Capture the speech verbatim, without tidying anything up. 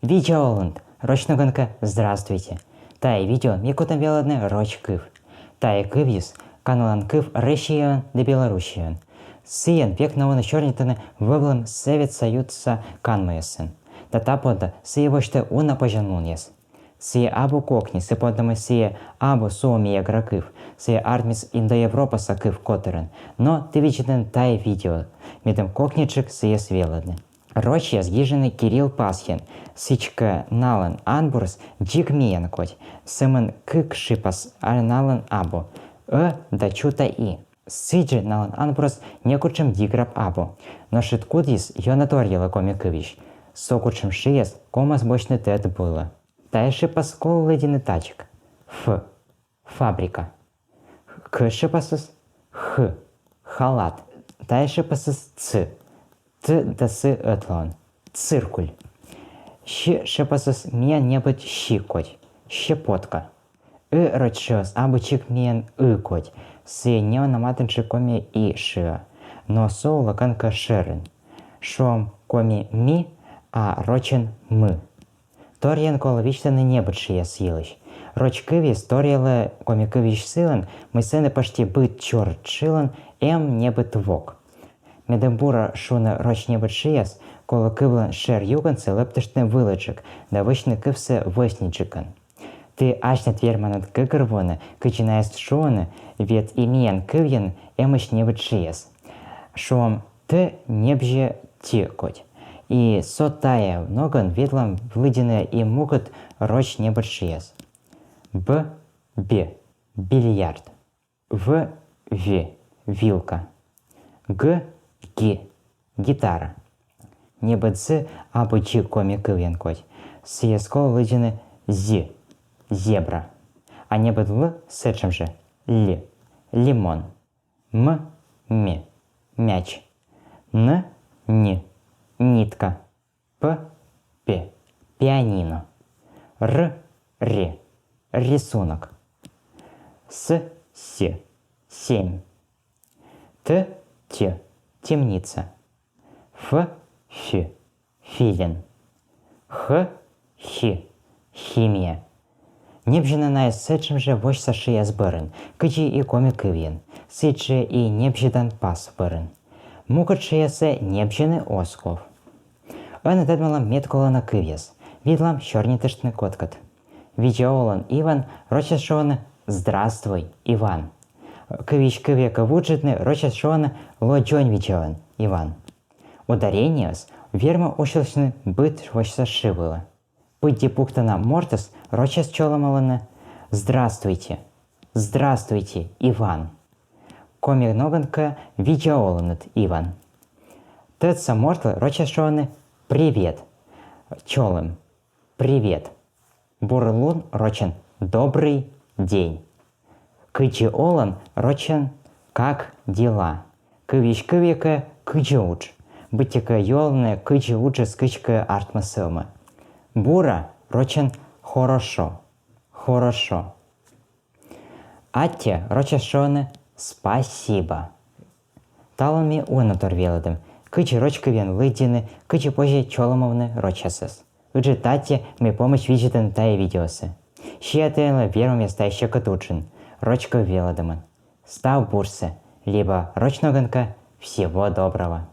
Видза оланныд, роч ногӧн кӧ, здравствуйте. Тайӧ видеоын ми кутам велӧдны роч кыв. Тайӧ кывйыс каналан кыв Россияын да Белоруссияын. Сійӧн век на уна сёрнитӧны вӧвлӧм Совет Союзса канмуясын. Да та понда сійӧ восьтӧ уна позянлунъяс. Сійӧ абу кокни, сы понда мый сійӧ абу суоми-йӧгра кыв, сійӧ артмис индоевропаса кыв котырын. Но ті видзӧдӧны тайӧ видео, медым кокнитшӧм сійӧс велӧдны. Рочьяс гижӧны кирилл пасйӧн, сідзкӧ налӧн анбурыс дзик миян кодь, сӧмын кык шыпас налӧн абу: ӧ да чута и. Сідзжӧ налӧн анбурыс некутшӧм диграб абу. Нош ӧд кудйыс ёна торйылӧ коми кывйысь. Со кутшӧм шыяс ковмас босьтны тӧд вылӧ. Тайӧ шыпас колӧ лыддьыны тадзик: ф, фабрика. К шыпасыс — х, халат. Тайӧ шыпасыс — ц, т да с ӧтлаын — циркуль. Щ шыпасыс миян небыд щи кодь — щепотка. Ы роч шыяс абу дзик миян ы кодь, сійӧ неуна матынджык коми и шыа. Но со улӧ кӧнкӧ шӧрын. Шуам, коми ми, а рочӧн мы. Торйӧн колӧ висьтавны небыд шыяс йылысь. Роч кывйыс торйалӧ коми кывйысь сылӧн, мый сэні пӧшти быд чорыд шылӧн эм небыд вок. Медым бура шуны роч небыд шыяс, колӧ кывлӧн шӧр юкӧнсӧ лэптыштны вылӧджык да вӧчны кывсӧ вӧсньыдджыкӧн. Ті асьныд верманныд гӧгӧрвоны, кыдзи найӧс шуӧны, ведь и миян кывйын эмӧсь небыд шыяс. Шуам, т небзьӧ т кодь. И со тайӧ ногӧн ветлам лыддьыны и мукӧд роч небыд шыяс. Б, б, бильярд. В, в, вилка. Г, ги, гитара. Небыд з абу дзик коми кывйӧн кодь. Сійӧс колӧ лыддьыны зь, зебра. А небыд л сэтшӧм жӧ: ль, лимон. М, м, мяч. Н, н, нитка. П, п, пианино. Р, р, рисунок. С, с, семь. Т, т, темница. Ф, ф, филин. Х, х, химия. Небзьӧны найӧс сэтшӧм жӧ восьса шыяс бӧрын, кыдзи и коми кывйын, сідзжӧ и небзьӧдан пас бӧрын. Мукӧд шыяссӧ небзьӧны оз ков. Ӧні тӧдмалам мед колана кывъяс, видлам сёрнитыштны кодкӧд. Видза олан, Иван, рочӧн шуӧны: здравствуй, Иван. Кывйысь кывйӧ кӧ вуджӧдны, рочӧн шуӧны: ло дзоньвидзалан, Иван. Ударениеыс вермӧ усьлысьны быд восьса шы вылӧ. Пыдди пуктана мортыс рочӧн чолӧмалӧны: здравствуйте, здравствуйте, Иван. Коми ногӧн кӧ, видза оланныд, Иван. Тӧдса мортлы рочӧн шуӧны: привет, чолӧм, привет. Бур лун рочӧн: добрый день. Кыдзи олан рочӧн: как дела. Кывйысь кывйӧ кӧ: кыдзи удж. Быттьӧкӧ юалӧны, кыдзи уджыс кыськӧ артмӧ сӧвмӧ. Бура рочӧн: хорошо, хорошо. Аттьӧ рочӧн шуӧны: спасибо. Талун ми уна тор велӧдам, кыдзи роч кывйӧн лыддьыны, кыдзи позьӧ чолӧмавны рочьясӧс. Ыджыд аттьӧ, мый помӧдз видзӧдін тайӧ видеосӧ. Сиа тіянлы вермӧмъяс тайӧ сьӧкыд уджын, роч кыв велӧдӧмын. Став бурсӧ, либӧ роч ногӧн кӧ: всего доброго.